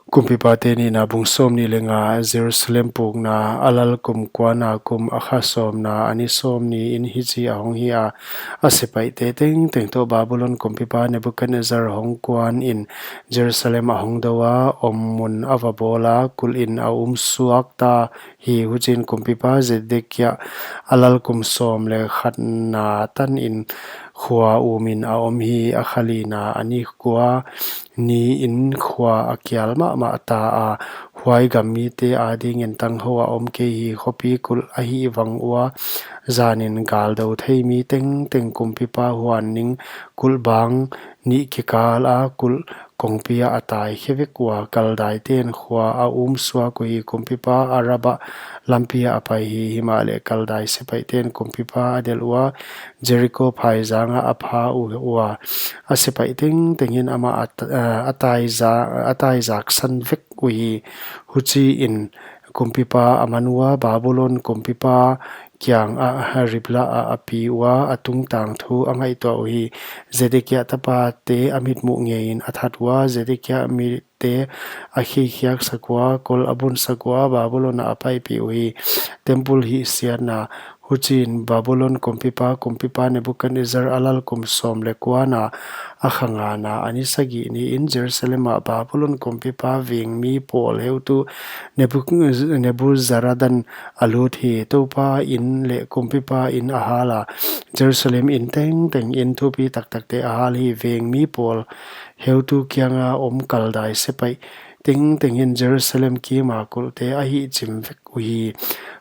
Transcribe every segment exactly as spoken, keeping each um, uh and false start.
Kumpipate Nihna bung sawmnih leh nga. Jerusalem pukna. A lal kum kuana, kum a kha sawmna, a ni sawmni in hichi a hong hi a, a sepaihte tengteng toh Babulon kumpipa Nebukadnezzar hong kuanin Jerusalem a hong dou a, om mun a va bawl a, kulhin a um suak ta hi. Huchiin kumpipa Zedekia a lal kum sawm leh khatna tanin khua umin a om hi. A kha lina, a ni kua niin khua a kial mahmah ta a, huai gam mite adingin tanghou a om kei hi. Khopi kulh a hihvang ua, zanin gal dou thei mi tengteng kumpipa huan ning kulh bang nih kikal a kulh kongpi ah a tai khe vek ua. Kaldaiten khua a um suak uhi. Kumpipa Araba lampi ah a pai hi. Himahleh Kaldai sepaihten kumpipa a delh ua, Jeriko phaizang ah a pha uh ua. A sepaih tengtengin amah a t-, a, a taiza-, a taizaksan vek uhi. Huchiin kumpipa a man ua, Babulon kumpipa kiangah Ribla ah a pi ua, a tungtang thu a ngaihtuah uhi. Zedekia tapate a mitmuh ngeiin a that ua, Zedekia mite a khikhiaksak ua, kol a bunsak ua, Babulon ah a paipih uhi. Tempul hihsiatna. Huchiin Babulon kumpipa, kumpipa Nebukadnezzar a lal kum sawm leh kuana, a kha ngana, a ni sagih niin Jerusalem ah Babulon kumpipa vengmi pawl heutu Nebuk-, Nebuzaradan a lut hi. Toupa in leh kumpipa in a hal a, Jerusalem in tengteng in thupi taktakte a hal hi. Vengmi pawl heutu kianga om Kaldai sepaih tengtengin Jerusalem kima kulhte a hihchim vek uhi.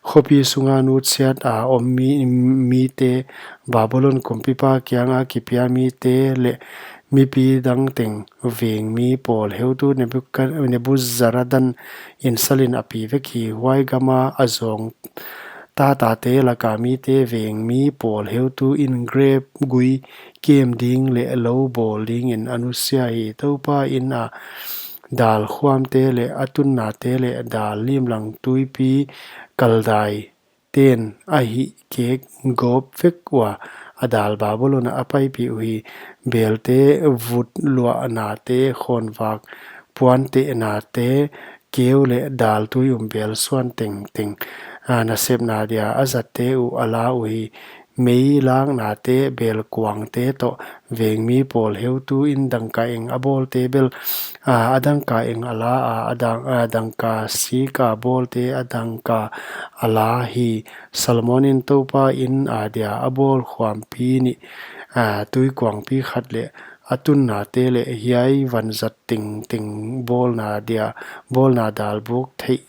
Khopi sunga nutsiat a om mi, mite, Babulon kumpipa kianga kipia mite leh mipi dang teng vengmi pawl heutu Nebuka-, Nebuzaradan in salin a pi vek hi. Huai gama a zawng tatate laka mite vengmi pawl heutu in grep gui kem ding leh lou bawl dingin a nusia hi. Toupa in a dal khuamte leh a tunnate leh dal limlang tuipi Kaldai ten a hihkek gawp vek ua, a dal Babulon ah a paipih uhi. Belte vutluahnate, khawnvak puantehnate, keu leh dal tui um bel suan tengteng, a, nasepna dia a zatte uh a la uhi. Mei laknate, bel kuangte toh vengmi pawl heutu in dangka eng a bawlte bel, a, a dangka eng a la a, a dang-, a, dangka sika bawlte a dangka a la hi. Solomon in Toupa in adia a bawl khuampi nih, a, tuikuangpi khat leh a tunnate leh hiai vanzat tengteng bawlna dia, bawlna dalbuk theih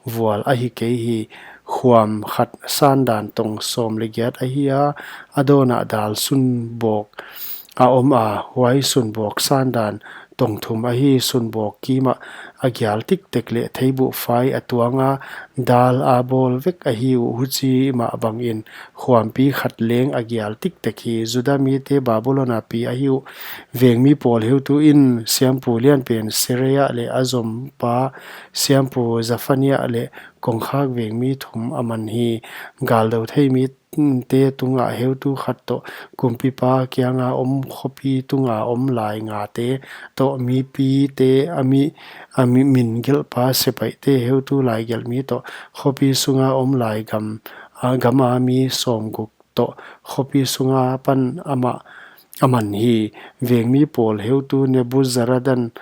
vual ahi kei hi. Khuam khat sandan tong sawm leh giat ahi a, a dawnah dal sunbawk a om a, huai sunbawk sandan tong thum ahi. Sunbawk kimah a gial tiktek leh theibuhfai a tuang a, dal a bawl vek ahi uh. Huchi mah bangin khuampi khat leng a gial tiktek hi. Juda mite Babulon a pi ahi uh. Vengmi pawl heutu in siampu lianpen Seraia leh a zompa siampu Zafania leh kongkhak vengmi thum a man hi. Gal dou thei mite tungah heutu khat toh kumpipa kianga om khopi tunga om lai ngate toh mipite a mi, a mi min gelhpa sepaihte heutu laigelhmi toh khopi sunga om lai gam, a, gama mi sawmguk toh khopi sunga pan amah a man hi. Vengmi pawl heutu Nebuzaradan,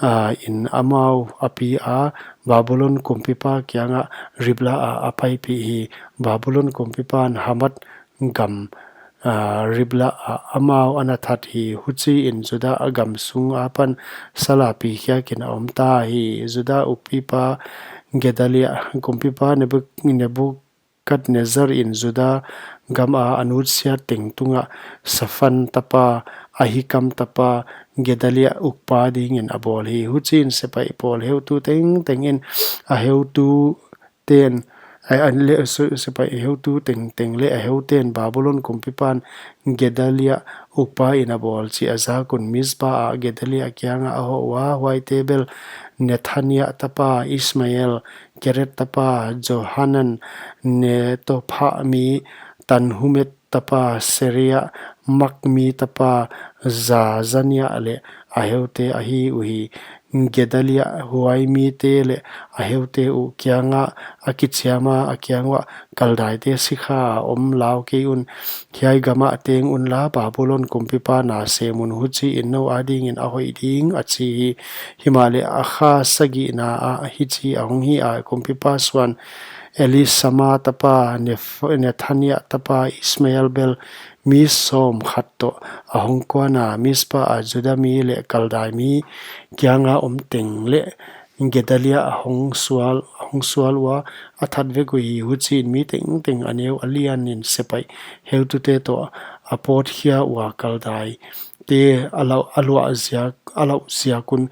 a, in amau a pi a, Babulon kumpipa kiangah Ribla ah a paipih hi. Babulon kumpipan Hamat gam, a, Ribla ah amau ana that hi. Huchiin Juda a gam sunga pan sal a pi khiakin a om ta hi. Juda ukpipa Gedalia, kumpipa Nebuk-, Nebuk-, Nebukadnezzar in Juda gama a nutsiat teng tungah Safan tapa, Ahikam tapa, Gedalia ukpa dingin a bawl hi. Huchiin sepaih pawl heutu tengteng in a heutu ten, a, a le, se-, sepaih heutu tengteng leh a heuten Babulon kumpipan Gedalia ukpa in a bawl chih a zak un Mizpa ah Gedalia kiangah a hoh ua, huaite bel Nethania tapa Ismael, Keret tapa Johanan, Netopha mi Tanhumet tapa Seraia, Makmi tapa Jaazania leh a heute ahi uhi. Gedaliah huai mite leh a heute uh kiangah a kichiam a, a kiang uah, Kaldaite sikha a om lau kei un, hiai gamah teng unla, Babulon kumpipa na sem un, huchiin nou adingin a hoih ding, a chi hi. Himahleh a kha sagihna ah hichi a hong hi a, kumpipa suan Elisama tapa Neph-, Nethania tapa Ismael bel mi sawmkhat toh a hong kuan a, Mizpa a Juda mi leh Kaldai mi kianga om teng leh Gedaliah a hong sual, a hong sual ua, a that vek uhi. Huchiin mi tengteng a neu a lianin sepaih heutute toh a pawtkhia ua, Kaldaite a lauh, a luah ziak, a lauh ziak un,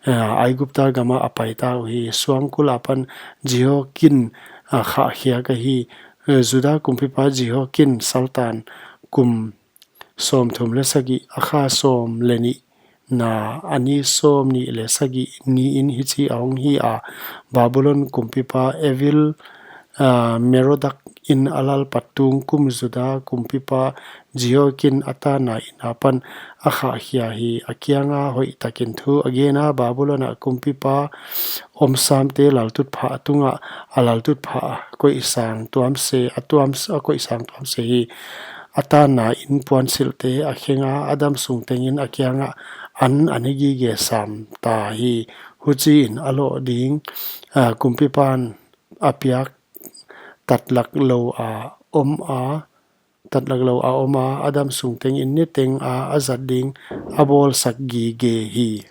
eh, Aigupta gama a paita uhi. Suangkul apan Jehoiakin a khahkhiak ahi. Eh, Juda kumpipa Jehoiakin saltan kum sawmthum leh sagih, a kha sawm leh nih na, a ni sawmnih leh sagih niin hichi a hong hi a, Babulon kumpipa Evil, ah, Merodak in a lalpatung kum Juda kumpipa Jehoiakin a tanna in apan a khahkhia hi. A kianga hoihtakin thu a gen a, Babulon ah kumpipa omsamte laltutphah tungah a laltutphah koihsang tuam se, a tuam, a koihsang tuam se hi. A tanna in puansilhte a kheng a, a damsung tengin a kiangah an a ne gige sam ta hi. Huchiin a loh ding, ah, kumpipan a piak tatlak lou a om a, tatlak lou a om a, a damsung tengin niteng a a zat ding a bawlsak gige hi.